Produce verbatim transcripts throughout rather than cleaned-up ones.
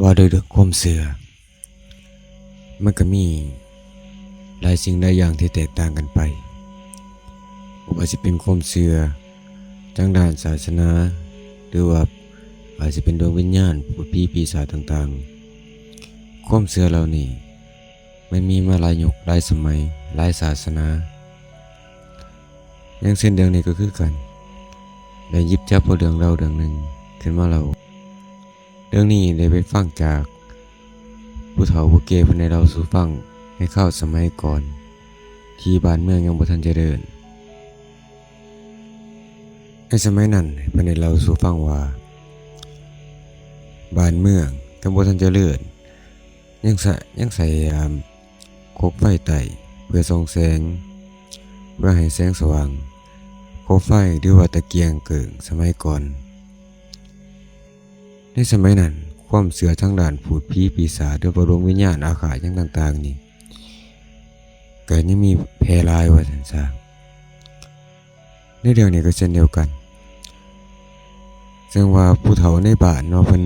ว่าด้วยเรื่องความเชื่อ มันก็มีหลายสิ่งหลายอย่างที่แตกต่างกันไป บ่ว่าสิเป็นความเชื่อทางด้านศาสนา หรือว่าอาจสิเป็นดวงวิญญาณ พูดผีปีศาจต่างๆ ความเชื่อเหล่านี้มันมีมาหลายยุคหลายสมัยหลายศาสนา อย่างเช่นเรื่องนี้ก็คือกัน ได้หยิบจับเอาเรื่องเล่าเรื่องหนึ่งขึ้นมาเล่า เรื่องนี้ได้ไปฟังจากผู้เฒ่าผู้แก่เพิ่นได้เล่าสู่ฟังในคราวสมัยก่อน ที่บ้านเมืองยังบ่ทันเจริญ ในสมัยนั้นเพิ่นได้เล่าสู่ฟังว่า บ้านเมืองยังบ่ทันเจริญ ยังใส่ ยังใส่ อ่า คบไฟไต้เพื่อส่องแสง เพื่อให้แสงสว่าง คบไฟหรือว่าตะเกียงเกิ่งสมัยก่อน ในสมัยนั้นความเชื่อทางด้านพูดผีปีศาจหรือว่าดวงวิญญาณอาฆาตหยังต่างๆ นี่ ก็ยังมีแพร่หลายว่าซั่นซะ ในเรื่องนี้ก็เช่นเดียวกัน ซึ่งว่าผู้เฒ่าในบ้านเนาะ เพิ่น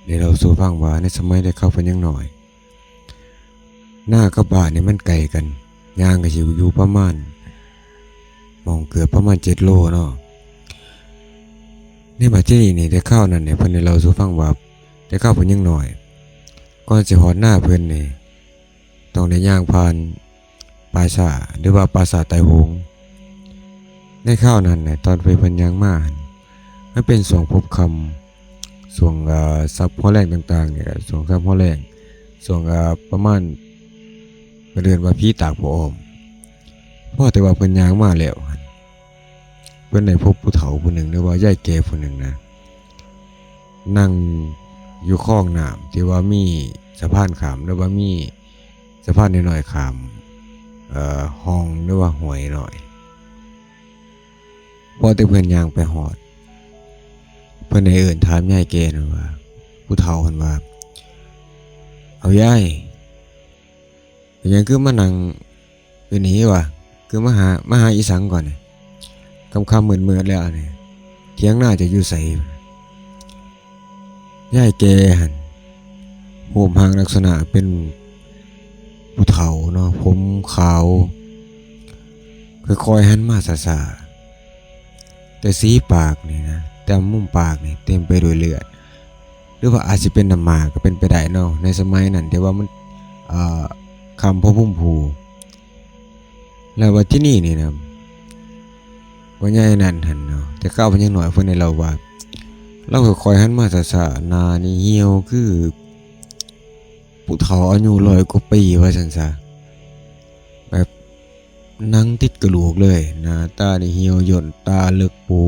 ได้เล่าสู่ฟังว่าในสมัยแต่เขาเพิ่นยังน้อย นากับบ้านนี่มันไกลกัน ย่างก็สิอยู่ประมาณ หม่องเกือบประมาณเจ็ดโลเนาะ ในบัดทีนี้นี่ แต่คราวนั้นนี่ เพิ่นได้เล่าสู่ฟังว่า แต่คราวเพิ่นยังน้อย ก่อนสิฮอดนาเพิ่นนี่ ต้องได้ย่างผ่านป่าช้า หรือว่าป่าช้าไต้หง ในคราวนั้นน่ะ ตอนเพิ่นย่างมาหั่น มันเป็นช่วงพบค่ำ ช่วง เอ่อ สับฮอแลงต่างๆ นี่แหละ ช่วงสับฮอแลง ช่วง เอ่อ ประมาณ เพิ่นเอิ้นว่าผีตากผ้าอ้อม พอแต่ว่าเพิ่นย่างมาแล้วหั่น เพิ่นได้พบผู้เฒ่าผู้หนึ่ง หรือว่ายายแก่ผู้หนึ่งนะ นั่งอยู่คลองน้ำที่ว่ามีสะพานข้าม หรือว่ามีสะพานน้อยๆ ข้าม เอ่อ ฮ่องหรือว่าห้วยน้อย พอแต่เพิ่นย่างไปฮอด เพิ่นได้เอิ้นถามยายแก่นั่นว่า ผู้เฒ่าเพิ่นว่า "เอายาย เป็นหยังคือมานั่งอยู่นี่วะ คือมาหา มาหาอีสังก่อนนี่ ค่ำๆ มืดๆ แล้วนี่ เถียงนาเจ้าอยู่ไส" ยายแก่หั่น รูปร่างลักษณะเป็นผู้เฒ่าเนาะ ผมขาว ค่อยๆ หันมาช้าๆ แต่สีปากนี่นะ ตามมุมปากนี่เต็มไปด้วยเลือด หรือว่าอาจสิเป็นน้ำหมากก็เป็นไปได้เนาะ ในสมัยนั้นที่ว่ามัน เอ่อ ค่ำพอพุ้มพู แล้วบัดทีนี้นี่นะ พ่อใหญ่นั่นหั่นเนาะ แต่คราวเพิ่นยังน้อย เพิ่นได้เล่าว่า ลาวค่อยๆ หันมาช้าๆ หน้านี่เหี่ยวคือผู้เฒ่าอายุร้อยกว่าปีว่าซั่นซะ แบบหนังติดกะดูกเลย หน้าตานี่เหี่ยวย่น ตาเหลือกปู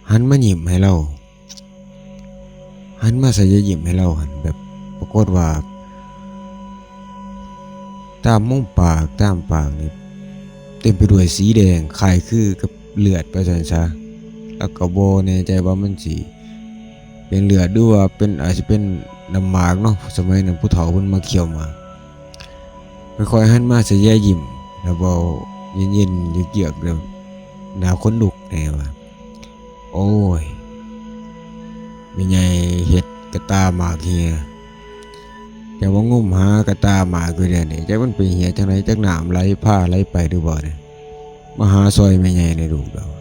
หันมายิ้มให้ลาว หันมาใส่ยายยิ้มให้ลาวหั่น แบบปรากฏว่า ตามมุมปาก ตามปากนี่เต็มไปด้วยสีแดง คล้ายคือกับเลือดว่าซั่นซะ แล้วก็บ่แน่ใจว่ามันสิเป็นเลือด หรือว่าเป็น อาจสิเป็นน้ำหมากเนาะ สมัยนั้นผู้เฒ่าเพิ่นมักเคี้ยวหมาก ค่อยๆ หันมาใส่ยายยิ้ม แล้วเว้าเย็นๆ เยือกๆ แบบหน้าขนลุกแน่ว่า "โอ้ย แม่ใหญ่เฮ็ดกะตาหมากเหี่ย จักว่างมหากะตาหมากอยู่เดี๋ยวนี้ จักมันไปเหี่ยจั่งใด จักน้ำไหลพาไหลไปหรือบ่เนี่ย มาหาซ่อยแม่ใหญ่แหน่ลูกเฮา"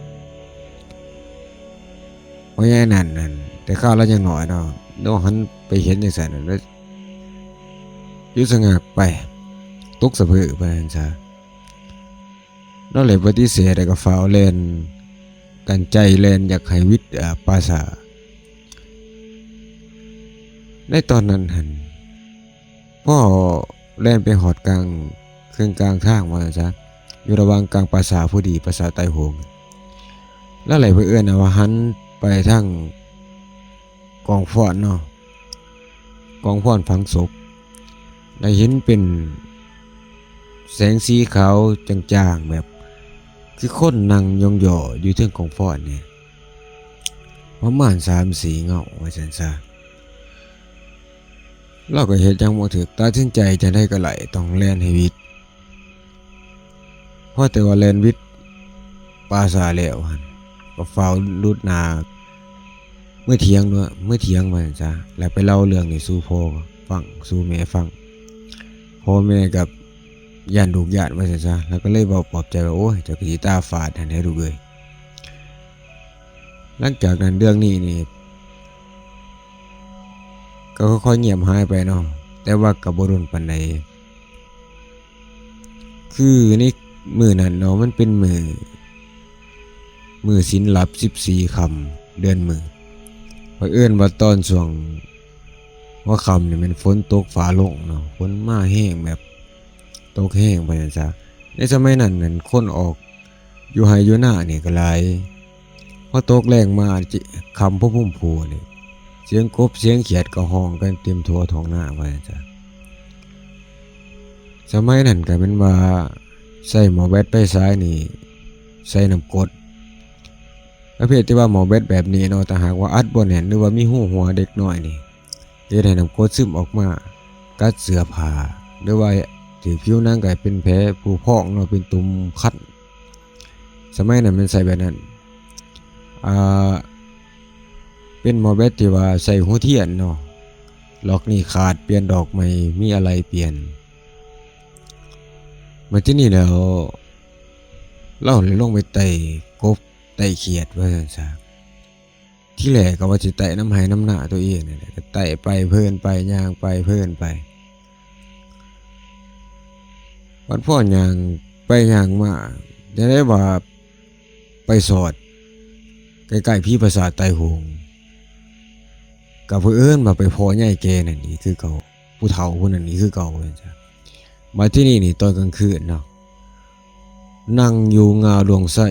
พ่อใหญ่นั่นนั่น แต่คราวลาวยังน้อยเนาะ ลาวหันไปเห็นจั่งซั้นน่ะ ลาวหยุดชะงักไป ตกสะเพิดไปซั่นซะ ลาวเลยปฏิเสธ แล้วก็ฟ้าวแล่น กั้นใจแล่นอยากให้หวิด อ่า ป่าช้า ในตอนนั้นหั่น พอแล่นไปฮอดกลาง เคิ่งกลางทางว่าซั่นซะ อยู่ระหว่างกลางป่าช้าพอดี ป่าช้าไต้หง ลาวเลยบังเอิญเอาหันไปทางกองฟอนเนาะ กองฟอนฝังศพ ได้เห็นเป็นแสงสีขาวจางๆ แบบ คือคนนั่งหย่องหย่ออยู่เทิงกองฟอนเนี่ย ประมาณสามสี่เงาว่าซั่นซะ ลาวก็เฮ็ดหยังบ่ถูก ตัดสินใจจั่งใดก็ไล่ ต้องแล่นให้หวิด พอแต่ว่าแล่นหวิดป่าช้าแล้วหั่น ก็ฟ้าวหลุดหน้า มื้อเที่ยงเนาะ มื้อเที่ยงว่าซั่นซะ แล้วไปเล่าเรื่องนี้สู่พ่อฟัง สู่แม่ฟัง พ่อแม่ก็ย้านลูกย้านว่าซั่นซะ แล้วก็เลยเว้าปลอบใจว่า โอ้ย เจ้าก็สิตาฝาดหั่นแหละลูกเอ้ย หลังจากนั้นเรื่องนี้นี่ ก็ค่อยๆเงียบหายไปเนาะ แต่ว่าก็บ่โดนปานใด คือในมื้อนั้นเนาะ มันเป็นมื้อ มื้อศีลหลับสิบสี่ค่ำ เดือนมื้อ เผอิญว่าตอนช่วงหัวค่ำนี่แม่นฝนตกฟ้าร้องเนาะ ฝนมาแฮงแบบตกแฮงไปซั่นซะ ในสมัยนั้นนั่นคนออกอยู่ไฮ่อยู่นานี่ก็หลาย พอตกแลงมาจิ ค่ำพอพุ้มพูนี่ เสียงกบเสียงเขียดก็ฮ้องกันเต็มทั่วท้องนาว่าซั่นซะ สมัยนั้นก็แม่นว่าใส่หม้อแบตไฟฉายนี่ ใส่น้ำกรด ประเภทที่ว่าหม้อแบตแบบนี้เนาะ ถ้าหากว่าอัดบ่แน่น หรือว่ามีรูหัวเล็กน้อยนี่ เฮ็ดให้น้ำกรดซึมออกมา กัดเสื้อผ้า หรือว่าถืกผิวหนังก็เป็นแผลผุพองเนาะ เป็นตุ่มคัน สมัยนั้นแม่นใส่แบบนั้น อ่า เป็นหม้อแบตที่ว่าใส่หัวเทียนเนาะ ล็อกนี่ขาด เปลี่ยนดอกใหม่ มีอะไรเปลี่ยน มาที่นี่แล้ว ลาวเลยลงไปไต่กบไต่เขียดว่าซั่นซะ ทีแรกก็ว่าสิไต่นำไฮ่นำนาตัวเองนี่แหละ ก็ไต่ไปเพลินไป ย่างไปเพลินไป บัดพ้อย่างไปย่างมา จั่งใด๋ว่าไปสอดใกล้ๆผีประสาทไตโหง ก็เผอิญว่าไปพ้อยายแก่นั่นอีกคือเก่า ผู้เฒ่าผู้นั้นอีกคือเก่าว่าซั่นซะ มาที่นี่นี่ตอนกลางคืนเนาะ นั่งอยู่ง่าดวงไส้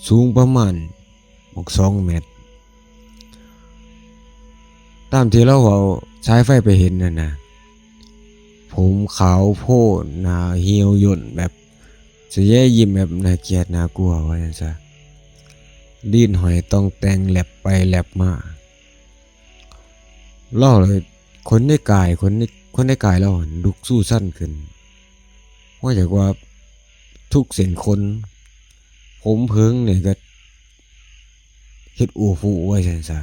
สูงประมาณบักสองเมตร ตามที่ลาวเว้า สายไฟไปเห็นนั่นนะ ผมขาวโพลน หน้าเหี่ยวย่นแบบ สะแยะยิ้มแบบน่าเกลียดน่ากลัวว่าซั่นซะ ลิ้นห้อยต่องแต่งแล็บไปแล็บมา ลาวเลย คนในกาย คนใน คนในกายลาวหั่นลุกสู้สั่นขึ้น ว่าจากว่าทุกเส้นขน ผมเผิงนี่ก็เฮ็ดอู้ฟู่ว่าซั่นซะ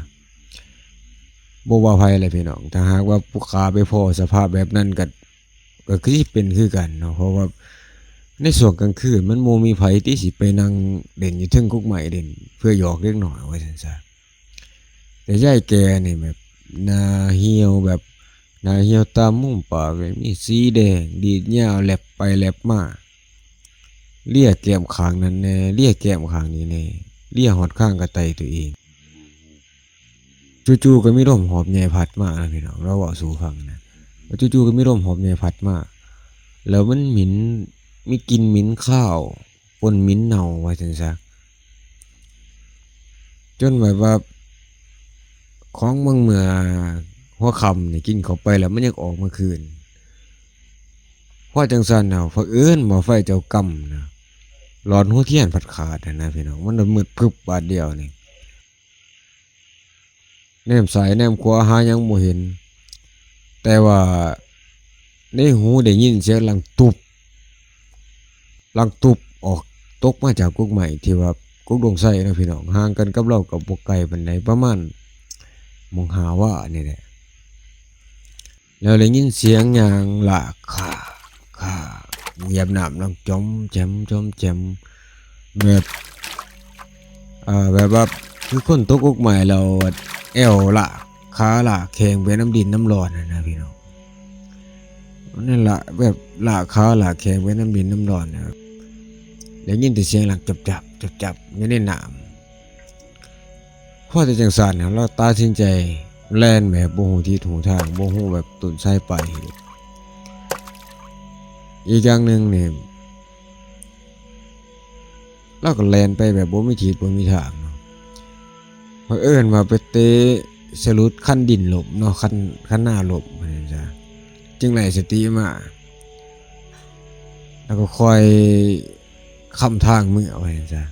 บ่ว่าไผเลยพี่น้อง ถ้าหากว่าผู้ข้าไปพ้อสภาพแบบนั้นก็ ก็คือสิเป็นคือกันเนาะ เพราะว่าในช่วงกลางคืนมันบ่มีไผติสิไปนั่งเล่นอยู่เทิงกกไม้เล่น เพื่อหยอกเด็กน้อยว่าซั่นซะ แต่ยายแก่นี่แบบหน้าเหี่ยวแบบ หน้าเหี่ยวตามุมปากนี่มีสีแดง ดีดยาวแล็บไปแล็บมา เลียแก้มข้างนั้นแหน่ เลียแก้มข้างนี้แหน่ เลียฮอดคางกะไตตัวเอง จู่ๆก็มีลมหอบใหญ่พัดมานะพี่น้อง ลาวเว้าสู่ฟังนะ ว่าจู่ๆก็มีลมหอบใหญ่พัดมา แล้วมันเหม็น มีกลิ่นเหม็นคาว ปนเหม็นเน่าว่าซั่นซะ จนแบบว่า ของบางเมื่อหัวค่ำนี่กินเข้าไปแล้วมันยังออกมาคืน พอจั่งซั่นน่ะ เผอิญหม้อไฟเจ้ากรรมนะ หลอดหัวเทียนพัดขาดหั้นนะพี่น้อง มันมืดพึบบาดเดียวนี่ แนมซ้ายแนมขวาหาหยังบ่เห็น แต่ว่าในหูได้ยินเสียงดังตุบ ดังตุบออก ตกมาจากกกไม้ที่ว่ากกดงไทรนะพี่น้อง ห่างกันกับลาวก็บ่ไกลปานใด ประมาณหม่องห้าวานี่แหละ แล้วได้ยินเสียงย่างลากขา ขา เหยียบน้ำดังจ๋อมแจ๋มจ๋อมแจ๋ม แบบ เอ่อ แบบว่าคือคนตกกกไม้แล้วแอวลาก ขาลากแข้งไปนำดินนำดอนหั้นนะพี่น้อง นั่นล่ะ แบบลากขาลากแข้งไปนำดินนำดอนนะครับ ได้ยินแต่เสียงดังจับๆ จับๆ อยู่ในน้ำ พอแต่จั่งซั่นน่ะ ลาวตัดสินใจแล่นแบบบ่ฮู้ทิศฮู้ทาง บ่ฮู้แบบต้นสายปลายเหตุ อีกอย่างหนึ่งนี่ ลาวก็แล่นไปแบบบ่มีทิศบ่มีทางเนาะ เผอิญว่าไปเตะสะดุดคันดินล้มเนาะ คัน คันนาล้มว่าซั่นซะ จึงได้สติมา แล้วก็ค่อยค้ำทางเมือว่าซั่นซะ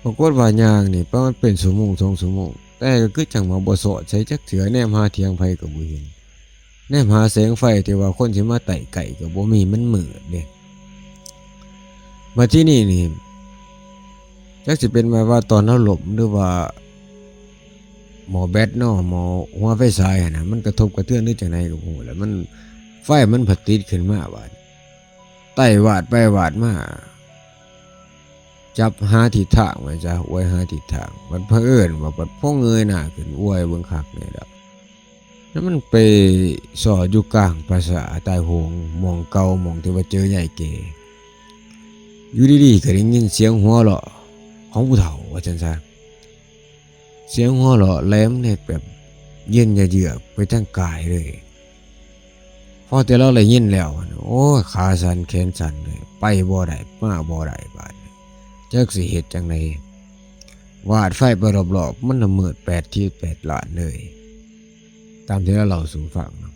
ปรากฏว่าย่างนี่ประมาณเป็นชั่วโมงสองชั่วโมง แต่ก็คือจั่งว่าบ่สอดใสจักเทื่อ แนมหาเถียงไผก็บ่เห็น แนมหาแสงไฟที่ว่าคนสิมาไต่ไกลก็บ่มี มันมืดเด้ บัดทีนี้นี่ จักสิเป็นแบบว่าตอนลาวล้มหรือว่าหม้อแบตเนาะ หม้อหัวไฟสายหั้นน่ะ มันกระทบกระเทือนหรือจั่งใดก็บ่ฮู้แหละ มัน ไฟมันผัดติดขึ้นมาบาด ไต่วาดไปวาดมา จับหาทิศทางว่าซะ อวยหาทิศทาง บัดเผอิญว่าบัดพอเงยหน้าขึ้น อวยเบิ่งคักแน่ดอก แล้วมันไปซ่ออยู่กลางป่าช้าตายโหง หม่องเก่า หม่องที่ว่าเจอยายแก่ อยู่ดีๆ ก็ได้ยินเสียงหัวเราะของผู้เฒ่า ว่าซั่นซะ เสียงหัวเราะแหลมเนี่ยแบบเย็นเยือกไปทั้งกายเลย พอแต่ลาวได้ยินแล้ว โอ้ย ขาสั่นแขนสั่นเลย ไปบ่ได้ มาบ่ได้บาดนี้ จักสิเฮ็ดจั่งใด วาดไฟไปรอบๆ มันน่ะมืดแปดทิศแปดด้านเลย ตามที่ลาวเล่าสู่ฟังเนาะ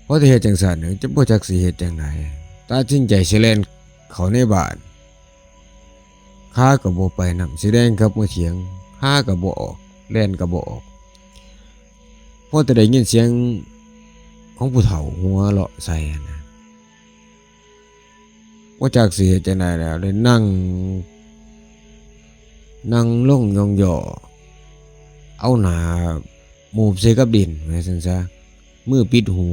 พอสิเฮ็ดจั่งซั่นเนี่ย จะบ่จักสิเฮ็ดจั่งใด ตัดสินใจสิแล่นเข้าในบ้าน ขาก็บ่ไปนำ สิแล่นกลับมาเถียง ขาก็บ่ออก แล่นก็บ่ออก พอแต่ได้ยินเสียงของผู้เฒ่าหัวเราะใส่หั้นนะ บ่จักสิเฮ็ดจั่งใดแล้ว ได้นั่ง นั่งลงย่องย่อ เอาหน้าหมูบใส่กับดิน ว่าซั่นซะ มือปิดหู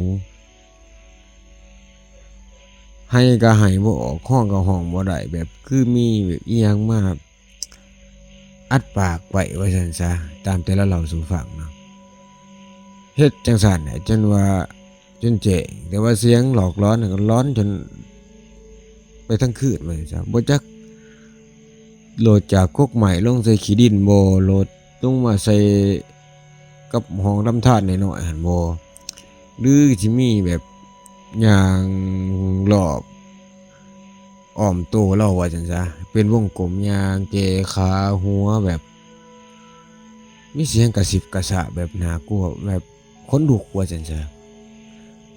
ไห้ก็ไห้บ่ออก ฮ้องก็ฮ้องบ่ได้ แบบคือมีแบบอิหยังมาอัดปากไว้ ว่าซั่นซะ ตามแต่ลาวเล่าสู่ฟังเนาะ เฮ็ดจั่งซั่นแหละ จนว่า จนแจ้ง แต่ว่าเสียงหลอกหลอนน่ะก็หลอนจนไปทั้งคืน ว่าซั่นซะ บ่จักโลดจากกกไม้ลงใส่ขี้ดินบ่ โลดลงมาใส่กับห้องลำธารน้อยๆ หั่นบ่ หรือสิมีแบบย่างรอบอ้อมโตลาว ว่าซั่นซะ เป็นวงกลม ย่างแก่ขาหัวแบบ มีเสียงกระซิบกระซาบแบบน่ากลัว แบบขนลุก ว่าซั่นซะ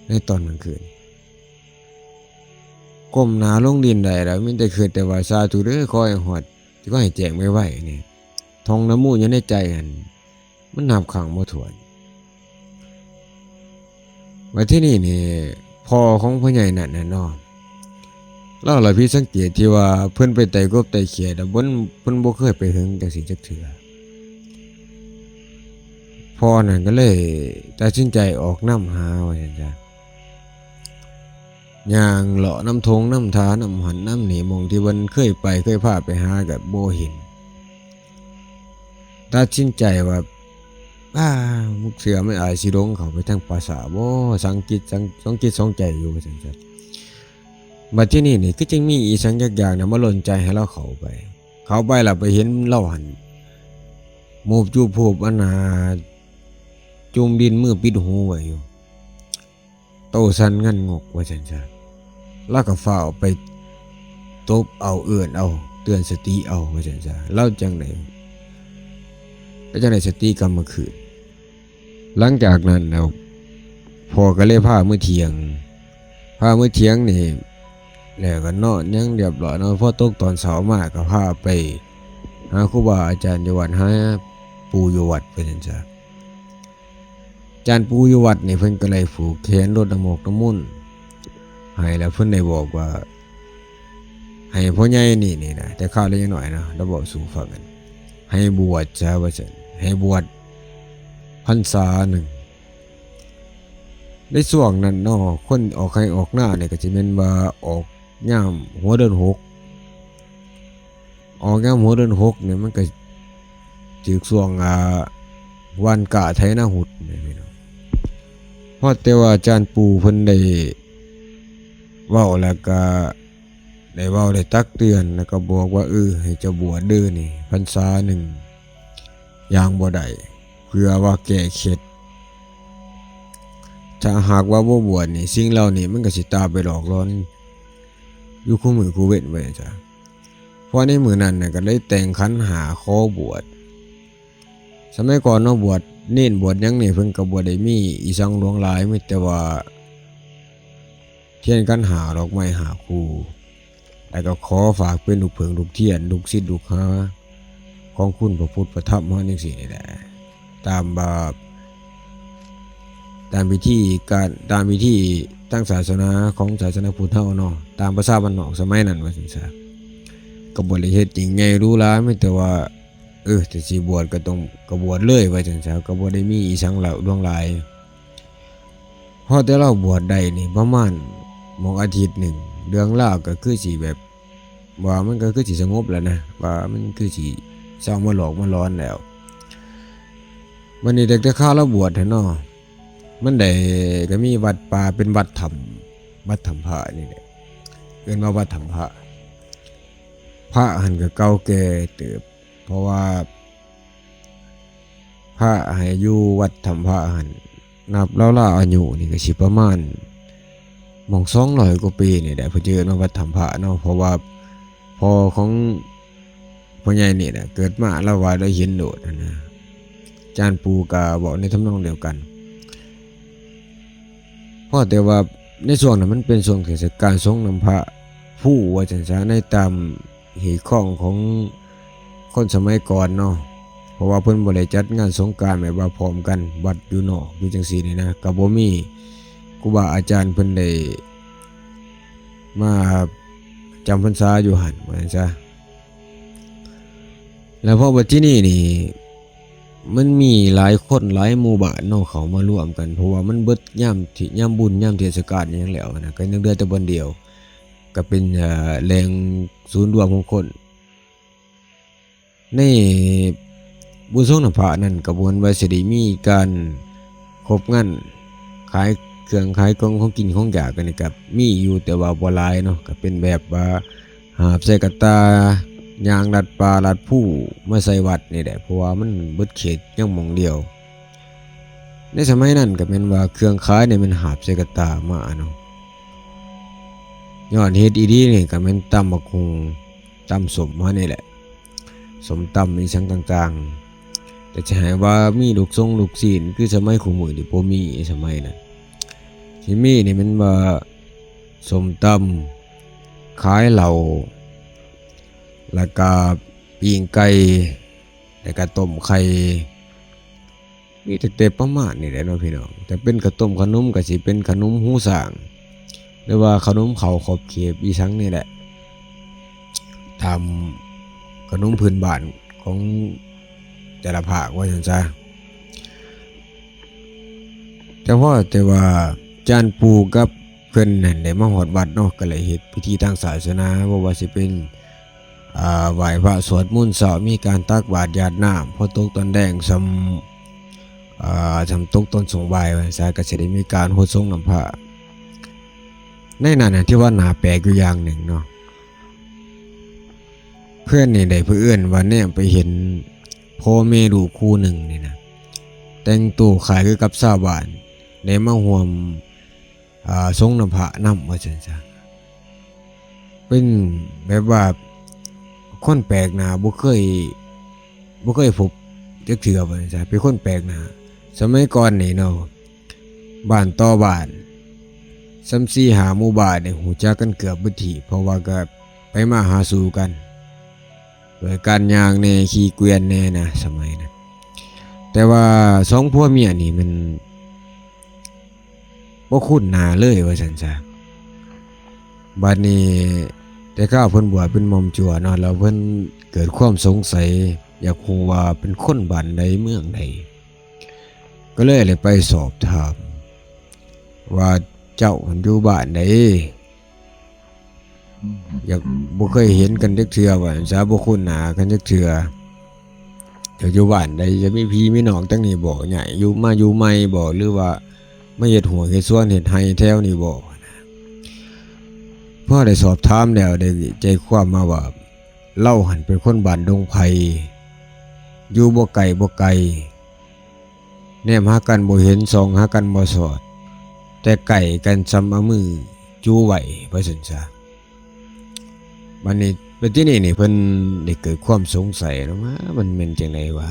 ในตอนกลางคืน ก้มหน้าลงดินได้แล้ว มีแต่คิดแต่ว่า สาธุเด้อ ขอให้ฮอด ขอให้แจ้งไวๆ นี่ ท่องนะโมอยู่ในใจหั่น มันนับครั้งบ่ถ้วน บัดทีนี้นี่ พ่อของพ่อใหญ่นั่นน่ะเนาะ ลาวละผิดสังเกตที่ว่าเพิ่นไปไต่กบไต่เขียดอะ เพิ่น เพิ่นบ่เคยไปเหิงจั่งซี้จักเทื่อ พ่อนั่นก็เลยตัดสินใจออกนำหา ว่าซั่นซะ ย่างเลาะนำทงนำทานำหั่นนำนี่ หม่องที่เพิ่นเคยไปเคยพาไปหาก็บ่เห็น ตัดสินใจว่า อ้า มุกเสือมันอาจสิหลงเข้าไปทางป่าช้าบ่ สังกิดสัง สองจิตสองใจอยู่ ว่าซั่นซะ บัดทีนี้นี่คือจั่งมีอีสังจักอย่างน่ะมาลนใจให้ลาวเข้าไป เข้าไปแล้วไปเห็นลาวหั่น หมูบจูบพูบอันน่าจุ่มดินมือปิดหูไว้อยู่ โตสั่นงันงก ว่าซั่นซะ ลาวก็ฟ้าวไปตบเอา เอิ้นเอา เตือนสติเอา ว่าซั่นซะ ลาวจั่งได้ ลาวจั่งได้สติกลับมาคืน หลังจากนั้นแล้ว พ่อก็เลยพามื้อเที่ยง พามื้อเที่ยงนี่ แล้วก็นอนหยังเรียบร้อยเนาะ พอตกตอนเช้ามาก็พาไปหาครูบาอาจารย์อยู่วัด หาปู่อยู่วัด ว่าซั่นซะ อาจารย์ปู่อยู่วัดนี่เพิ่นก็เลยผูกแขนรดน้ำมนต์น้ำมนต์ให้ แล้วเพิ่นได้บอกว่า ให้พ่อใหญ่นี่ นี่นะ แต่คราวลาวยังน้อยเนาะ ลาวเว้าสู่ฟังกัน ให้บวชซะ ว่าซั่น ให้บวชพรรษาหนึ่ง ในช่วงนั้นเนาะ คนออกไร่ออกนานี่ก็สิแม่นว่าออกยามหัวเดือนหก ออกยามหัวเดือนหกนี่มันก็ถืกช่วง อ่า หว่านกล้าไถนาฮุดนี่พี่น้อง พอแต่ว่าอาจารย์ปู่เพิ่นได้เว้าแล้วก็ ได้เว้าได้ตักเตือน แล้วก็บอกว่า เออ ให้เจ้าบวชเด้อนี่ พรรษาหนึ่ง ย่างบ่ได้ เพื่อว่าแก้เคล็ด ถ้าหากว่าบ่บวชนี่ สิ่งเหล่านี้มันก็สิตามไปหลอกหลอน อยู่คู่มื้อคู่เว็น ว่าซั่นซะ พอในมื้อนั้นน่ะ ก็เลยแต่งขันห้าขอบวช สมัยก่อนเนาะ บวชเณรบวชหยังนี่ เพิ่นก็บ่ได้มีอีสังหลวงหลาย มีแต่ว่า เทียนขันห้า ดอกไม้ห้าคู่ แล้วก็ขอฝากเป็นลูกเผิงลูกเทียน ลูกศิษย์ลูกหา ของคุณพระพุทธพระธรรมเฮาจั่งซี้นี่แหละ ตามแบบ ตามพิธีการ ตามพิธีทางศาสนาของศาสนาพุทธเฮาเนาะ ตามภาษาบ้านนอกสมัยนั้น ว่าซั่นซะ ก็บ่ได้เฮ็ดหยังใหญ่หรูหรา มีแต่ว่า เออ ถ้าสิบวชก็ต้อง ก็บวชเลยว่าจั่งซั้น ก็บ่ได้มีอีสังหลาย หลวงหลาย พอแต่ลาวบวชได้นี่ประมาณหม่องอาทิตย์หนึ่ง เรื่องราวก็คือสิแบบ ว่ามันก็คือสิสงบแล้วนะ ว่ามันคือสิเซามาหลอกมาหลอนแล้ว บัดนี้ตั้งแต่คาวลาวบวชหั้นเนาะ มันได้ ก็มีวัดป่า เป็นวัดถ้ำ วัดถ้ำพระนี่แหละ เอิ้นว่าวัดถ้ำพระ พระหั้นก็เก่าแก่เติบ เพราะว่า พระให้อยู่วัดถ้ำพระหั้น นับราวๆอายุนี่ก็สิประมาณหม่องสองร้อยกว่าปีนี่แหละ เพิ่นสิเอิ้นว่าวัดถ้ำพระเนาะ เพราะว่าพ่อของพ่อใหญ่นี่แหละ เกิดมาลาวว่าลาวเห็นโลดหั้นนะ อาจารย์ปู่ก็เว้าในทำนองเดียวกัน พอแต่ว่าในช่วงนั้นมันเป็นช่วงเทศกาลสรงน้ำพระภูว่าจั่งซั้น ในตามฮีตคองของคนสมัยก่อนเนาะ เพราะว่าเพิ่นบ่ได้จัดงานสงกรานต์แบบว่าพร้อมกัน วัดอยู่นอก อยู่จั่งซี้นี่นะ ก็บ่มีครูบาอาจารย์เพิ่นได้มาจำพรรษาอยู่หั้น ว่าจั่งซั้น แล้วพอบัดทีนี้นี่ มันมีหลายคนหลายหมู่บ้านเนาะ เข้ามารวมกัน เพราะว่ามันเบิดยามที่ ยามบุญยามเทศกาลอิหยังแล้วนะ ก็ยังเหลือแต่บ่อนเดียว ก็เป็น เอ่อ แหล่งศูนย์รวมของคน ในบุญสรงน้ำพระนั่นก็บ่แม่นว่าสิได้มีการครบงาน ขายเครื่องขายของ ของกินของอยากกันนี่ก็มีอยู่ แต่ว่าบ่หลายเนาะ ก็เป็นแบบว่าหาบใส่กระต่า ย่างลัดป่าลัดภูมาใส่วัดนี่แหละ เพราะว่ามันเบิดเขตยังหม่องเดียว ในสมัยนั้นก็แม่นว่าเครื่องขายนี่มันหาบใส่กระต่ามาเนาะ ยอดฮิตอีหลีนี่ก็แม่นตำบักหุ่ง ตำส้มเฮานี่แหละ ส้มตำอีสังต่างๆ แต่จะให้ว่ามีลูกซงลูกชิ้นคือสมัยคุมื้อนี่บ่มี สมัยนั้น ที่มีนี่แม่นว่าส้มตำ ขายเหล้า แล้วก็ปิ้งไก่ แล้วก็ต้มไข่ มีแต่ แต่ประมาณนี้แหละเนาะพี่น้อง แต่เป็นข้าวต้มขนมก็สิเป็นขนมหูช้าง หรือว่าขนมข้าวขบเขียบอีสังนี่แหละ ตามขนมพื้นบ้านของแต่ละภาคว่าซั่นซะ แต่พอแต่ว่าอาจารย์ปู่กับเพิ่นนั่นได้มาฮอดวัดเนาะ ก็เลยเฮ็ดพิธีทางศาสนา บ่ว่าสิเป็น อ่า ไหว้พระสวดมนต์เช้า มีการตักบาตรหยาดน้ำ พอตกตอนแลงส่ำ อ่า ส่ำตกตอนสงบ่ายว่าซั่นซะ ก็สิได้มีการฮดสรงน้ำพระ ในนั้นน่ะที่ว่าน่าแปลกอยู่อย่างหนึ่งเนาะ เพิ่นนี่ได้เผอิญว่าแนมไปเห็นพ่อแม่ลูกคู่หนึ่งนี่นะ แต่งตัวคล้ายคือกับชาวบ้าน ได้มาร่วม อ่า สรงน้ำพระนำว่าซั่นซะ เป็นแบบว่าคนแปลกหน้า บ่เคย บ่เคยพบจักเทื่อว่าซั่นซะ เป็นคนแปลกหน้า สมัยก่อนนี่เนาะ บ้านต่อบ้าน ส่ำสี่ห้าหมู่บ้านนี่ฮู้จักกันเกือบเบิดที่ เพราะว่าก็ไปมาหาสู่กัน ด้วยการย่างแหน่ ขี่เกวียนแหน่นะ สมัยนั้น แต่ว่าสองผัวเมียนี่มันบ่คุ้นหน้าเลยว่าซั่นซะ บัดนี้แต่คาวเพิ่นบวชเป็นหม่อมจั่วเนาะ แล้วเพิ่นเกิดความสงสัย อยากฮู้ว่าเป็นคนบ้านใดเมืองใด ก็เลยได้ไปสอบถาม ว่าเจ้าหั้นอยู่บ้านใด อยาก บ่เคยเห็นกันจักเทื่อว่าซั่นซะ บ่คุ้นหน้ากันจักเทื่อ เจ้าอยู่บ้านใด จะมีพี่มีน้องจั่งนี้บ่ ย้ายอยู่ มาอยู่ใหม่บ่ หรือว่ามาเฮ็ดฮวกเฮ็ดสวนเฮ็ดไร่แถวนี้บ่ พอได้สอบถามแล้วได้ใจความมาว่า ลาวหั้นเป็นคนบ้านดงไผ่ อยู่บ่ไกลบ่ไกล แนมหากันบ่เห็น ส่องหากันบ่สอด แต่ใกล้กันส่ำเอามือจูไว้ว่าซั่นซะ บัดนี้ บัดทีนี้นี่เพิ่นได้เกิดความสงสัยเนาะ ว่ามันแม่นจั่งใดวะ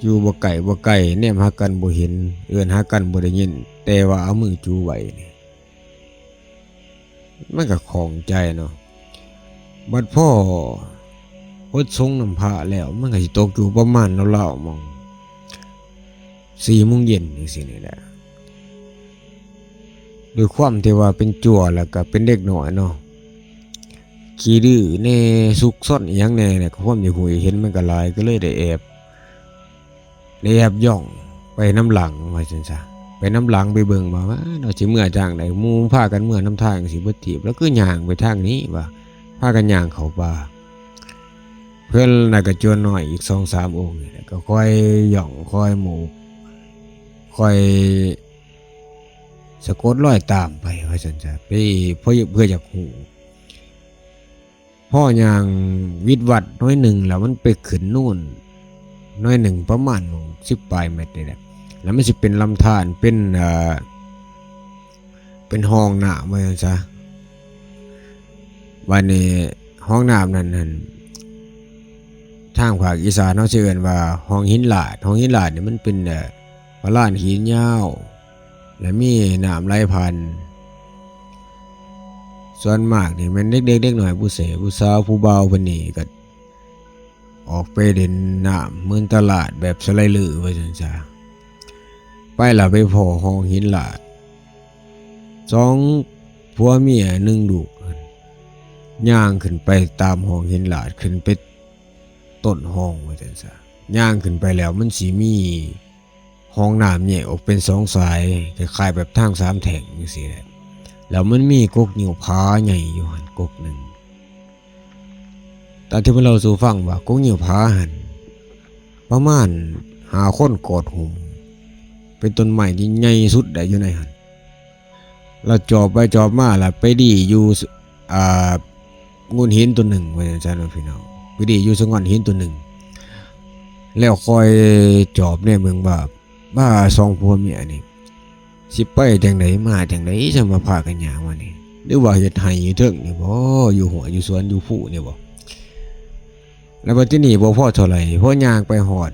อยู่บ่ไกลบ่ไกล แนมหากันบ่เห็น เอิ้นหากันบ่ได้ยิน แต่ว่าเอามือจูไว้นี่ มันก็ข้องใจเนาะ บัดพอฮดสรงน้ำพระแล้ว มันก็สิตกอยู่ประมาณราวๆหม่องสี่โมงเย็นจั่งซี้นี่แหละ ด้วยความที่ว่าเป็นจั่วแล้วก็เป็นเด็กน้อยเนาะ ขี้ดื้อแหน่ ซุกซนอีหยังแหน่เนี่ย ความอยากฮู้อยากเห็นมันก็หลาย ก็เลยได้แอบ ได้แอบย่องไปนำหลัง ว่าซั่นซะ ไปนำหลังไปเบิ่งว่า ว่าเนาะ สิเมือทางใด หมู่พากันเมือนำทางสิบ่ติ แล้วคือย่างไปทางนี้ว่า พากันย่างเข้าป่า เพิ่นน่ะก็จวนน้อยอีกสองสามองค์นี่แหละ ก็ค่อยย่องค่อยหมูก ค่อยสะกดรอยตามไป ว่าซั่นซะ ไป เพื่อ เพื่ออยากฮู้ พอย่างวิดวัดหน่อยหนึ่งแล้วมันไปขึ้นนูนหน่อยหนึ่งประมาณสิบปลายเมตรนี่แหละ แล้วมันสิเป็นลำธาร เป็น เอ่อ เป็นห้องน้ำว่าซั่นซะ บัดนี้ห้องน้ำนั่นหั่น ทางภาคอีสานเฮาสิเอิ้นว่าห้องหินลาด ห้องหินลาดนี่มันเป็น เอ่อ พระลานหินยาว และมีน้ำไหลผ่าน ส่วนมากนี่แม่นเด็กๆ เด็กน้อย ผู้แสผู้สาว ผู้บ่าวเพิ่นนี่ก็ออกไปเล่นน้ำเมืองตลาดแบบสไลเดอร์ว่าซั่นซะ ไปแล้วไปพ้อห้องหินลาด สองผัวเมียหนึ่งลูก ย่างขึ้นไปตามห้องหินลาด ขึ้นไปต้นห้องว่าซั่นซะ ย่างขึ้นไปแล้วมันสิมีห้องน้ำแยกออกเป็นสองสาย คล้ายๆ แบบทางสามแถ่งจังซี้แหละ แล้วมันมีกกงิ้วผาใหญ่อยู่หั่นกกหนึ่ง ตามที่เพิ่นเล่าสู่ฟังว่ากกงิ้วผาหั่น ประมาณห้าคนกอดหุม เป็นต้นไม้ที่ใหญ่สุดได้อยู่ในหั่น แล้วจอบไปจอบมาแล้วไปดีอยู่ส- อ่า โง่นหินตัวหนึ่งว่าซั่นซะเนาะพี่น้อง ไปดีอยู่สะง่อนหินตัวหนึ่ง แล้วค่อยจอบแนมเบิ่งว่า ว่าสองผัวเมียนี่ สิไปจั่งใดมาจั่งใด จั่งมาพากันย่างมานี่ หรือว่าเฮ็ดไฮ่อยู่เทิงนี่บ่ อยู่ห้วยอยู่สวนอยู่ภูนี่บ่ แล้วบัดทีนี้บ่พอเท่าใด พอย่างไปฮอด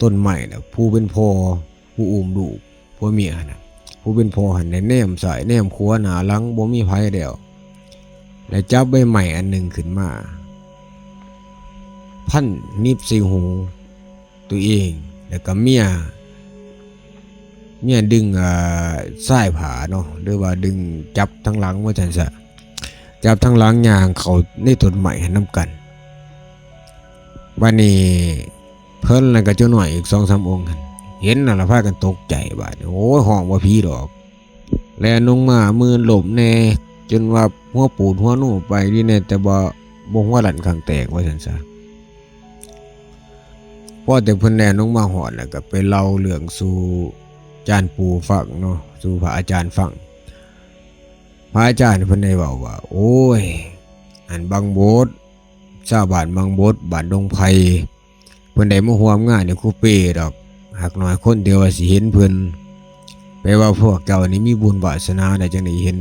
ต้นไม้แล้ว ผู้เป็นพ่อ ผู้อุ้มลูก ผัวเมียหั่นน่ะ ผู้เป็นพ่อหั่นได้แนมซ้ายแนมขวาหน้าหลังบ่มีไผแล้ว แล้วจับใบไม้อันหนึ่งขึ้นมา พันหนีบใส่หูตัวเอง แล้วก็เมีย เมียดึง อ่า สายผ้าเนาะ หรือว่าดึงจับทางหลังว่าซั่นซะ จับทางหลังย่างเข้าในต้นไม้หั่นนำกัน บัดนี้เพิ่นแล้วก็เจ้าน้อยอีกสองสามองค์หั่น เห็นนั่นละพากันตกใจบาดนี้ โอ้ย ฮ้องว่าผีดอก แล่นลงมามือล้มแหน่ จนว่าหัวปูดหัวหนูไปนี่แหน่ แต่บ่ บ่หัวลั่นข้างแตกว่าซั่นซะ พอแต่เพิ่นแล่นลงมาฮอดแล้วก็ไปเล่าเรื่องสู่อาจารย์ปู่ฟังเนาะ สู่พระอาจารย์ฟัง พระอาจารย์เพิ่นได้เว้าว่า โอ้ย อันบังบด ชาวบ้านบังบด บ้านดงไผ่ เพิ่นได้มาร่วมงานนี่ครูเป้ดอก หากน้อยคนที่ว่าสิเห็นเพิ่น แปลว่าพวกเจ้านี่มีบุญวาสนาได้จั่งได้เห็น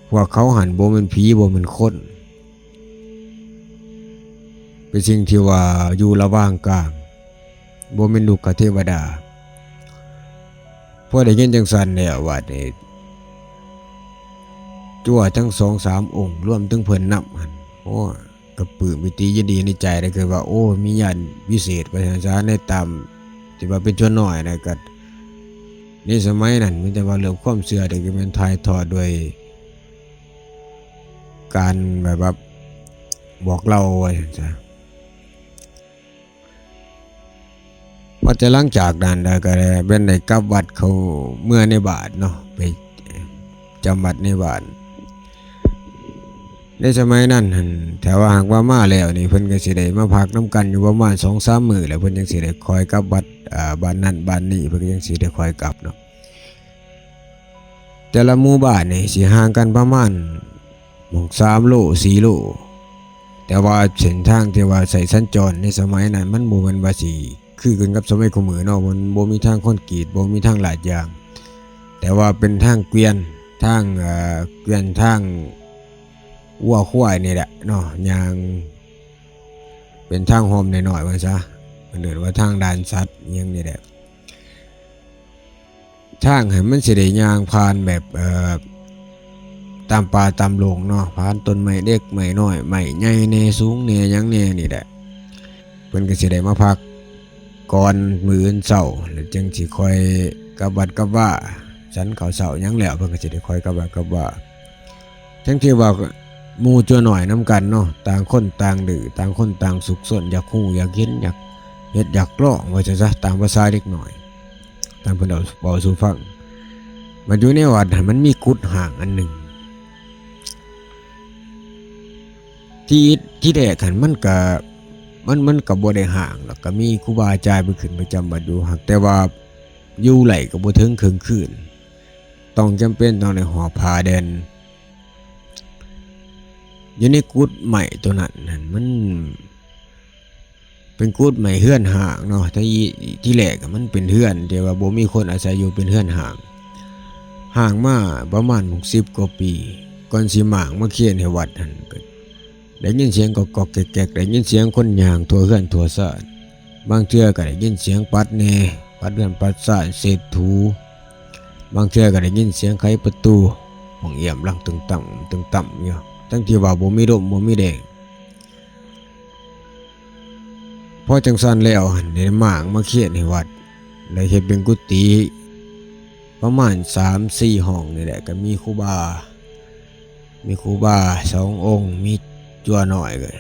พวกเขาหั่นบ่แม่นผีบ่แม่นคน เป็นสิ่งที่ว่าอยู่ระหว่างกลาง บ่แม่นลูกเทวดา พอได้ยินจั่งซั่นแล้วบาดนี้ จั่วทั้งสองสามองค์ รวมถึงเพิ่นนำหั่น โอ้ ก็ปลื้มปิติยินดีในใจเลย คือว่า โอ้ มีญาณวิเศษว่าซั่นซะ ในตามที่ว่าเป็นชนน้อยนะ ก็ในสมัยนั้นมีแต่ว่าเรื่องความเชื่อนี่ก็แม่นถ่ายทอดด้วยการแบบว่าบอกเล่าว่าซั่นซะ พอแต่หลังจากนั้นแล้วก็ได้แม่นได้กลับวัดเข้าเมือในบ้านเนาะ ไปจำวัดในบ้าน ในสมัยนั้นหั่น ถ้าว่าหากว่ามาแล้วนี่ เพิ่นก็สิได้มาพักนำกันอยู่ประมาณสองสามมื้อ แล้วเพิ่นจั่งสิได้ค่อยกลับวัด อ่า บ้านนั้นบ้านนี้ เพิ่นก็จั่งสิได้ค่อยกลับเนาะ แต่ละหมู่บ้านนี่สิห่างกันประมาณหม่องสามโล สี่โล แต่ว่าเส้นทางที่ว่าใช้สัญจรในสมัยนั้นมันบ่แม่นว่าสิคือกันกับสมัยคุมื้อเนาะ มันบ่มีทางคอนกรีต บ่มีทางลาดยาง แต่ว่าเป็นทางเกวียน ทาง เอ่อ เกวียน ทางวัวควายนี่แหละเนาะ ย่าง เป็นทางฮ่อมน้อยๆ ว่าซะ เพิ่นเอิ้นว่าทางด่านสัตว์อิหยังนี่แหละ ทางหั่นมันสิได้ย่างผ่านแบบ เอ่อ ตามป่าตามดงเนาะ ผ่านต้นไม้เล็กไม้น้อย ไม้ใหญ่แหน่ สูงแหน่ หยังแหน่นี่แหละ เพิ่นก็สิได้มาพักก่อนมื้ออื่นเช้า แล้วจั่งสิค่อยกลับวัดกลับวา ฉันข้าวเช้าหยังแล้ว เพิ่นก็สิได้ค่อยกลับวัดกลับวา ทั้งที่ว่า หมู่จั่วน้อยนำกันเนาะ ต่างคนต่างดื้อ ต่างคนต่างซุกซน อยากฮู้อยากเห็น อยากเฮ็ดอยากลอง ว่าซั่นซะ ตามภาษาเด็กน้อย ตามเพิ่นเว้า เว้าสู่ฟัง บัดอยู่ในวัดหั่นมันมีกุฏิฮ้างอันหนึ่ง ที่ ที่แรกหั่นมันก็ มัน มันก็บ่ได้ฮ้างดอก ก็มีครูบาอาจารย์เพิ่นขึ้นประจำวัดอยู่ หากแต่ว่าอยู่ไลก็บ่ถึงเคิ่งคืน ต้องจำเป็นต้องได้หอบผ้าแด่น อยู่ในกุฏิไม้ตัวนั้นหั่น มันเป็นกุฏิไม้เฮือนฮ้างเนาะ ที่ ที่แรกอะมันเป็นเฮือน แต่ว่าบ่มีคนอาศัยอยู่ เป็นเฮือนฮ้าง ฮ้างมาประมาณหกสิบกว่าปี ก่อนสิม้างมาเคียนให้วัดหั่น ก็ได้ยินเสียงก๊อกๆแก๊กๆ ได้ยินเสียงคนย่างทั่วเฮือนทั่วซาน บางเทื่อก็ได้ยินเสียงปัดแหน่ ปัดเฮือนปัดซาน เช็ดถู บางเทื่อก็ได้ยินเสียงไขประตู ห้องเอี้ยมดังตึงตังตึงตังอยู่ ทั้งที่ว่าบ่มีลมบ่มีแดด พอจั่งซั้นแล้วหั่น ได้ม้างมาเคียนให้วัด ได้เฮ็ดเป็นกุฏิประมาณสามสี่ห้องนี่แหละ ก็มีครูบา มีครูบาสององค์ มีจั่วน้อยก็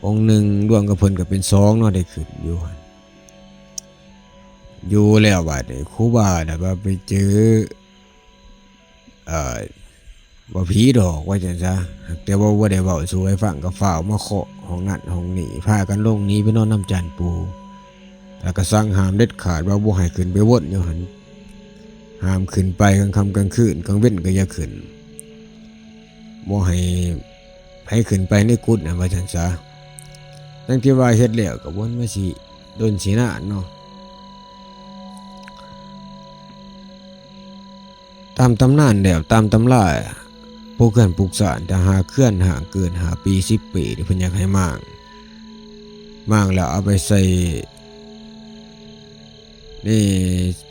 องค์หนึ่ง รวมกับเพิ่นก็เป็นสองเนาะ ได้ขึ้นอยู่หั่น อยู่แล้วบัดนี้ครูบาน่ะว่าไปเจอ เอ่อ ว่าผีดอก ว่าซั่นซะ แต่ว่าบ่ได้เว้าสู่ไผฟัง ก็ฟ้าวมาเคาะห้องนั้นห้องนี้ พากันลงหนีไปนอนนำจานปู่ แล้วก็สั่งห้ามเด็ดขาดว่าบ่ให้ขึ้นไปวนอยู่หั่น ห้ามขึ้นไปกลางค่ำกลางคืน กลางเว็นก็อย่าขึ้น บ่ให้ไผขึ้นไปในกุฏิน่ะ ว่าซั่นซะ ทั้งที่ว่าเฮ็ดแล้วก็บ่แม่นว่าสิโดนสินานเนาะ ตามตำนานแล้ว ตามตำรา ผู้เฮือนผู้ซาน ถ้าหากเฮือนฮ้างเกินห้าปี สิบปี นี่เพิ่นอยากให้ม้าง ม้างแล้วเอาไปใส่ ใน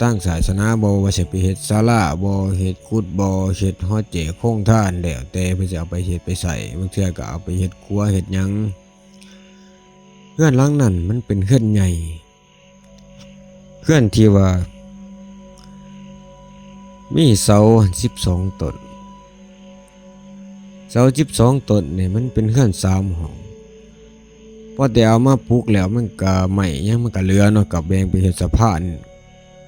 ทางศาสนาบ่ ว่าสิไปเฮ็ดศาลาบ่ เฮ็ดกุฏิบ่ เฮ็ดหอแจกโฮงทาน แล้วแต่เพิ่นสิเอาไปเฮ็ดไปใส่ บางเทื่อก็เอาไปเฮ็ดครัวเฮ็ดหยัง เฮือนหลังนั้นมันเป็นเฮือนใหญ่ เฮือนที่ว่า มีเสาสิบสองต้น เสาสิบสองต้นนี่มันเป็นเฮือนสามห้อง พอแต่เอามาปลูกแล้วมันก็ไม้หยังมันก็เหลือเนาะ ก็แบ่งไปเฮ็ดสะพาน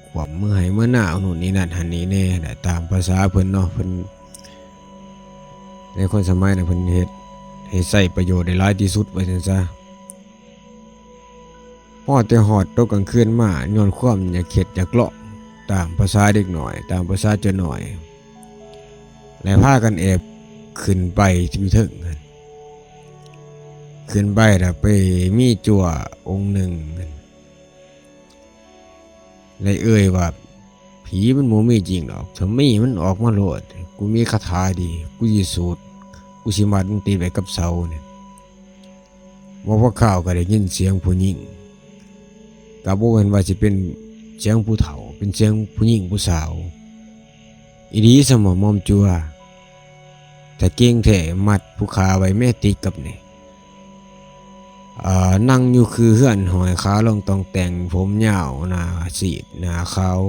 ขวมเมือไฮ่เมือนาโน่นนี่นั่นหั่นนี่แหน่ ตามภาษาเพิ่นเนาะ เพิ่น ในคนสมัยนั้นเพิ่นเฮ็ดให้ใช้ประโยชน์ได้หลายที่สุด ว่าซั่นซะ พอแต่ฮอดตกกลางคืนมา ย้อนความอยากเฮ็ดอยากเลาะ ตามภาษาเด็กน้อย ตามภาษาจั่วน้อย แล้วพากันแอบขึ้นไปอยู่เทิงหั่น ขึ้นไปแล้วไปมีจั่วองค์หนึ่งหั่น เลยเอ่ยว่า ผีมันบ่มีจริงดอก ถ้ามีมันออกมาโลด กูมีคาถาดี กูสิสูด กูสิมัดมึงติดไว้กับเสานี่ ว่าพอคาวก็ได้ยินเสียงผู้หญิง ก็บ่แม่นว่าสิเป็นเสียงผู้เฒ่า เป็นเสียงผู้หญิงผู้สาว อีหลีซะหม่อมจั่ว ถ้าเก่งแท้มัดผู้ขาไว้แม่ติดกับนี่ อ่า นั่งอยู่คือเฮือน ห้อยขาลงต่องแต่ง ผมยาว หน้าซีด หน้าขาว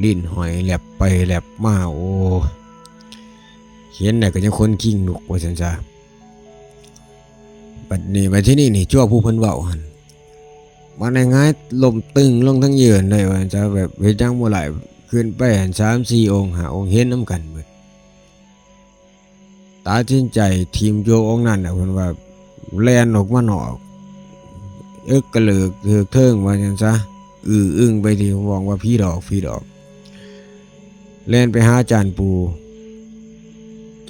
ลิ้นห้อยแลบไปแลบมา โอ้ เห็นแล้วก็ยังขนคิงลุก ว่าซั่นซะ บัดนี้ บัดทีนี้นี่ จั่วผู้เพิ่นเว้าหั่น บัดนี้หงายล้มตึงลงทั้งยืนเลย ว่าซั่นซะ แบบเฮ็ดหยังบ่ได้ ขึ้นไปหั่น สามสี่องค์ ห้าองค์ เห็นนำกันเบิด ตัดสินใจถิ่มจั่วองค์นั้นน่ะ เพิ่นว่าแล่นออกมานอก เอิกกระเลิกเถิกเถิง ว่าซั่นซะ อื้ออึ้งไปที่ห้องว่าผีดอก ผีดอก แล่นไปหาจานปู่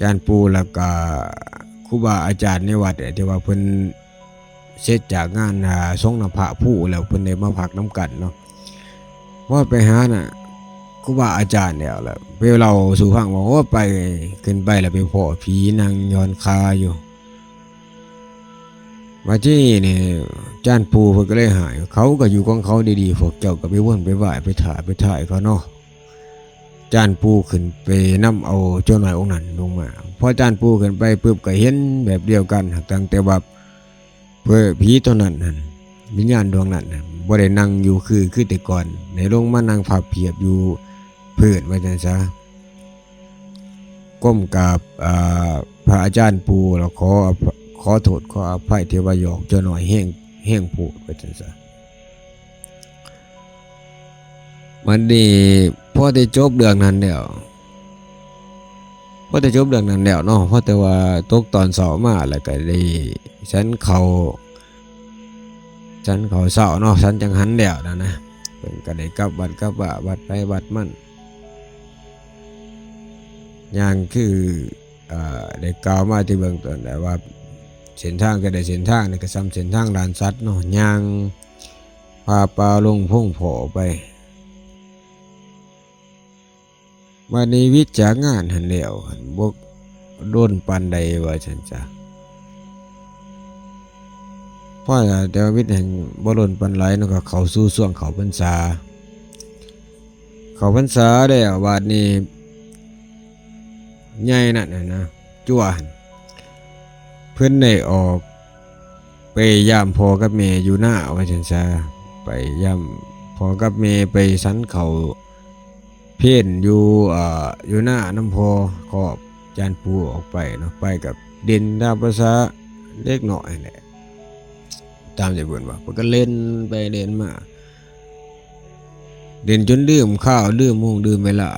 จานปู่แล้วก็ครูบาอาจารย์ในวัดเนี่ย ที่ว่าเพิ่นเสร็จจากงาน อ่า สรงน้ำพระภูแล้ว เพิ่นได้มาพักนำกันเนาะ ว่าไปหาน่ะ ครูบาอาจารย์แล้วล่ะ ไปเล่าสู่ฟังว่า โอ้ ไป ขึ้นไปแล้วไปพ้อผีนั่งหย่อนขาอยู่ บัดทีนี้นี่ จานปู่เพิ่นก็เลยหาย เขาก็อยู่ของเขาดีๆ พวกเจ้าก็ไปวนไปไหว้ไปถ่าไปถ่ายเขาเนาะ จานปู่ขึ้นไปนำเอาจั่วน้อยองค์นั้นลงมา พอจานปู่ขึ้นไปปุ๊บก็เห็นแบบเดียวกัน หากต่างแต่ว่า เพิ่น ผีตัวนั้นหั่น วิญญาณดวงนั้นหั่น บ่ได้นั่งอยู่คือ คือแต่ก่อน ได้ลงมานั่งพับเพียบอยู่พื้น ว่าซั่นซะ ก้มกราบ อ่า พระอาจารย์ปู่ แล้วขออภ- ขอโทษขออภัยที่ว่าหยอกเจ้าน้อยแฮงแฮงโพด ว่าจั่งซะ บัดนี้พอได้จบเรื่องนั้นแล้ว พอได้จบเรื่องนั้นแล้วเนาะ พอแต่ว่าตกตอนเช้ามาแล้วก็ได้ฉันข้าว ฉันข้าวเช้าเนาะ ฉันจังหันแล้วนะนะ เพิ่นก็ได้กลับวัดกลับว่า วัดไผวัดมัน ย่างคือ เอ่อ ได้กล่าวมาที่เบื้องต้นแล้วว่า เส้นทางแต่ละเส้นทางนี่ก็ส่ำเส้นทางลานสัตว์เนาะ ย่างผ่าป่าลงพงผอไป บัดนี้วิทย์จากงานหั้นแล้ว หั้นบ่โดนปานใด ว่าซั่นซะ พอแต่ว่าวิทย์หั้นบ่โดนปานใดเนาะ ก็เข้าสู่ช่วงเข้าพรรษา เข้าพรรษาแล้ว บัดนี้ ใหญ่นั่นน่ะนะ จั่วหั้น เพิ่นได้ออกไปยามพ่อกับแม่อยู่นา ว่าซั่นซะ ไปยามพ่อกับแม่ ไปฉันข้าวเพลอยู่ เอ่อ อยู่นานำพ่อ ครอบอาจารย์ปู่ออกไปเนาะ ไปกับเล่นตามประสาเด็กน้อยนั่นแหละ ตามที่เพิ่นว่า เพิ่นก็เล่นไปเล่นมา เล่นจนลืมคาว ลืมโมง ลืมเวลา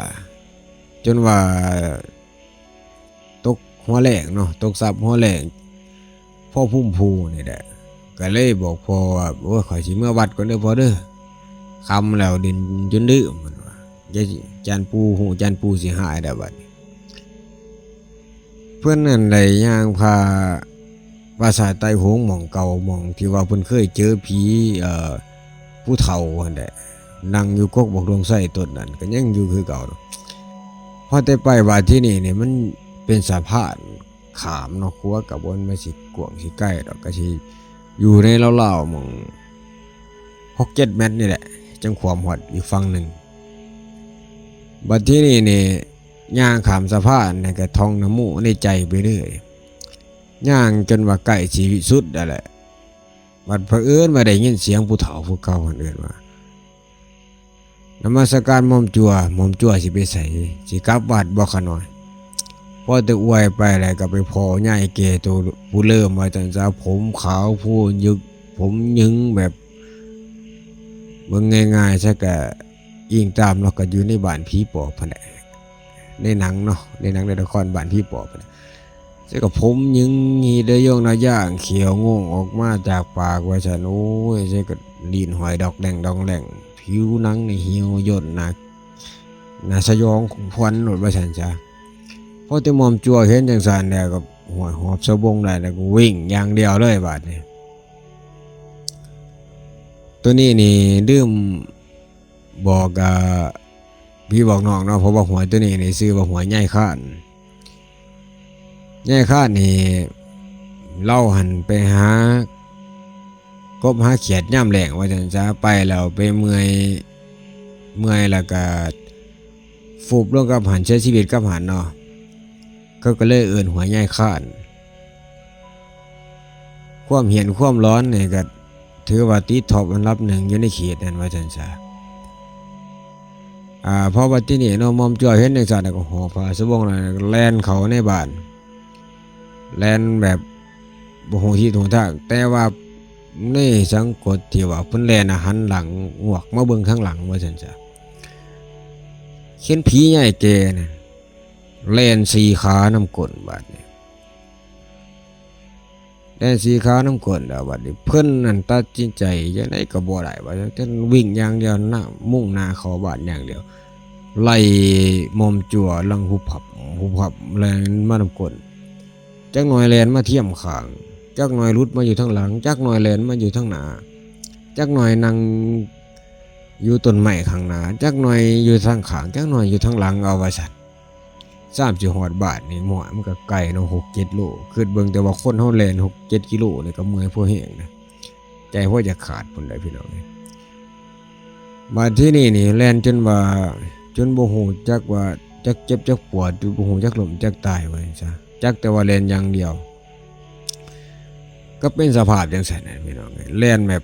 จนว่าตกหัวแลงเนาะ ตกซับหัวแลง พ่อภูมิภูนี่แหละ ก็เลยบอกพ่อว่า "โอ้ย ข้อยสิเมือวัดก่อนเด้อพ่อเด้อ ค่ำแล้ว เล่นจนลืม" เพิ่นว่า "เดี๋ยวสิ อาจารย์ปู่ฮู้ อาจารย์ปู่สิหายแล้วบัดนี้" เพิ่นนั่นได้ย่างผ่าปราสาทไต่หงส์หม่องเก่า หม่องที่ว่าเพิ่นเคยเจอผี เอ่อ ผู้เฒ่าหั่นแหละ นั่งอยู่กกบักดวงไทรต้นนั้น ก็ยังอยู่คือเก่าเนาะ พอแต่ไปบาดที่นี่นี่ มันเป็นสะพานข้ามเนาะ ขัวก็บ่แม่นสิกว้างสิไกลดอก ก็สิอยู่ในราวๆ หม่องหกเจ็ดเมตรนี่แหละ จั่งข้ามฮอดอีกฝั่งหนึ่ง บัดที่นี่นี่ ย่างข้ามสะพานนี่ก็ท่องนะโมในใจไปเรื่อย ย่างจนว่าใกล้สิสุดแล้วแหละ บัดเผอิญมาได้ยินเสียงผู้เฒ่าผู้เก่าเพิ่นเอิ้นว่า "นมัสการหม่อมจั่ว หม่อมจั่วสิไปไส สิกลับวัดบ่ขะน้อย" พอแต่อวยไปแล้วก็ไปพ้อยายแก่โตผู้เริ่มว่าซั่นซะ ผมขาวผู้ยึก ผมยึงแบบ เบิ่งง่ายๆซะก็อิงตามเนาะ ก็อยู่ในบ้านผีปอบหั้นแหละ ในหนังเนาะ ในหนังในละครบ้านผีปอบหั้นแหละ ซะก็ผมยึง หีเดยงหน้าย่าง เขียวงวงออกมาจากปากว่าซั่น โอ้ย ซะก็ลิ้นห้อยดอกแด่งดองแด่ง ผิวหนังนี่เหี่ยวย่นหน้า หน้าสยองขวัญโลดว่าซั่นซะ พอแต่หม่อมจั่วเห็นจั่งซั่นแล้วก็ โอ้ย หอบสะบงได้แล้วก็วิ่งอย่างเดียวเลยบาดนี้ ตัวนี้นี่ลืมบอก อ่า พี่บอกน้องเนาะ เพราะว่าห้วยตัวนี้นี่ชื่อว่าห้วยยายค้าน ยายค้านนี่ ลาวหั้นไปหากบหาเขียดยามแล้งว่าซั่นซะ ไปแล้วไปเมื่อย เมื่อยแล้วก็ ฟุบลงกับหั้น เสียชีวิตกับหั้นเนาะ เขาก็เลยเอิ้นห้วยยายค้าน ความเฮี้ยนความหลอนนี่ก็ถือว่าติดท็อปอันดับหนึ่งอยู่ในเขตนั้นว่าซั่นซะ อ่า พอบัดทีนี้เนาะ หม่อมจั่วเห็นจั่งซั่นแล้วก็หอบผ้าสะบงแล้วแล่นเข้าในบ้าน แล่นแบบบ่ฮู้ทิศฮู้ทาง แต่ว่าในสังกตที่ว่าเพิ่นแล่นน่ะหันหลัง งวกมาเบิ่งข้างหลังว่าซั่นซะ เห็นผียายแก่น่ะ แล่นสี่ขานำก้นบาดนี้ แล่นสี่ขานำก้นแล้วบาดนี้ เพิ่นนั่นตัดสินใจจั่งใดก็บ่ได้ ว่าจั่งวิ่งอย่างเดียว หน้ามุ่งหน้าเข้าบ้านอย่างเดียว ไล่หม่อมจั่วหลังหุบหับ หุบหับ แล่นมานำก้น จักหน่อยแล่นมาเทียมข้าง จักหน่อยหลุดมาอยู่ทางหลัง จักหน่อยแล่นมาอยู่ทางหน้า จักหน่อยนั่งอยู่ต้นไม้ข้างหน้า จักหน่อยอยู่ทางข้าง จักหน่อยอยู่ทางหลัง เอาว่าซั่น สามสิฮอดบ้านนี่ หม่อย มันก็ไกลเนาะ หกเจ็ดโล คิดเบิ่งแต่ว่าคนเฮาแล่นหกเจ็ดกิโลนี่ก็เมื่อยพอแฮงนะ ใจพอจะขาดพุ้นแหละพี่น้องเอ้ย บาดทีนี้นี่แล่นจนว่า จนบ่ฮู้จักว่าจักเจ็บจักปวด จนบ่ฮู้จักล้มจักตายว่าซั่นซะ จักแต่ว่าแล่นอย่างเดียว ก็เป็นสภาพจั่งซั่นน่ะพี่น้องเอ้ย แล่นแบบ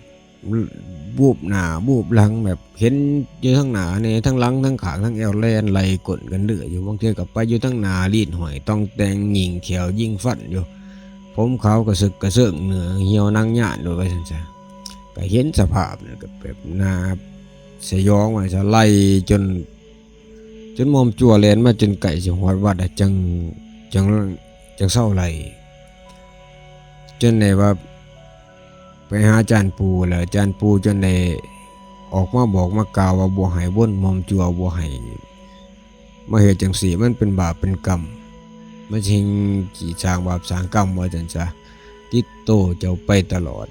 บูบหน้าบูบหลัง แบบเห็นอยู่ทั้งหน้าแหน่ทั้งหลังทั้งข้างทั้งแอว แล่นไล่กลนกันเรื่อยอยู่ บางเทื่อก็ไปอยู่ทั้งหน้า ลีดห้อยต่องแต่ง ยิงแข้วยิงฟันอยู่ ผมขาวกระเซิกกระเซิง เนื้อเหี่ยวหนังย้านโลด ว่าซั่นซะ ก็เห็นสภาพนั่นก็แบบน่าสยองว่าซะ ไล่จน จนม่อมจั่วแล่นมาจนใกล้สิฮอดวัดอะ จั่ง จั่ง จั่งเซาไล่ จนได้ว่าไปหาอาจารย์ปู่ แล้วอาจารย์ปู่จนได้ออกมาบอกมากล่าวว่า บ่ให้วนม่อมจั่ว บ่ให้มาเฮ็ดจั่งซี้ มันเป็นบาปเป็นกรรม มันสิสร้างบาปสร้างกรรม ว่าซั่นซะ ติดโตเจ้าไปตลอด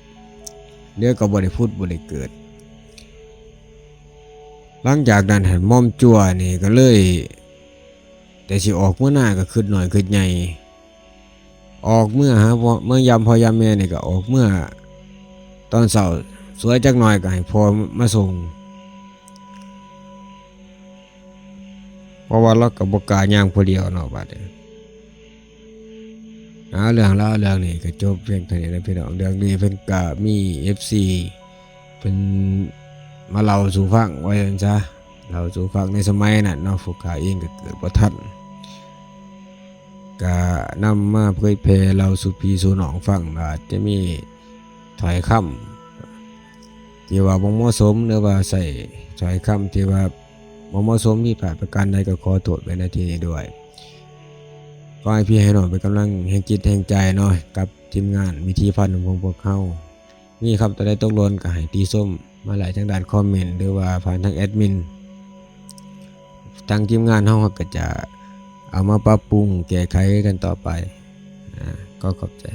เดี๋ยวก็บ่ได้ผุดบ่ได้เกิด หลังจากนั้นหั่นม่อมจั่วนี่ก็เลย แต่สิออกเมือหน้าก็คิดน้อยคิดใหญ่ ออกเมือหาพ่อ เมือยามพ่อยามแม่นี่ก็ออกเมือตอนเช้า สวยจักหน่อยก็ให้พ่อมาส่ง เพราะว่าลาวก็บ่กล้าย่างผู้เดียวเนาะ บัดนี้ เอา เรื่องราวเรื่องนี้ก็จบเพียงเท่านี้นะพี่น้อง เรื่องนี้เพิ่นก็มี เอฟซี เพิ่นมาเล่าสู่ฟัง ว่าซั่นซะ เล่าสู่ฟังในสมัยนั้นเนาะ พวกข้าเองก็เกิดบ่ทัน ก็นำมาเผยแพร่เล่าสู่พี่สู่น้องฟัง อาจจะมีถ้อยคำที่ว่าบ่เหมาะสม หรือว่าใช้ถ้อยคำที่ว่าบ่เหมาะสม ผิดพลาดประการใดก็ขอโทษไว้ณที่นี้ด้วย ขอให้พี่ให้น้องเป็นกำลังแรงจิตแรงใจเนาะ กับทีมงานวิถีพันธุ์ของพวกเฮา มีคำตัวใดตกหล่นก็ให้ติชมมาได้ทางด้านคอมเมนต์ หรือว่าผ่านทางแอดมิน ทางทีมงานเฮาก็จะเอามาปรับปรุงแก้ไขกันต่อไป อ่า ก็ขอบใจ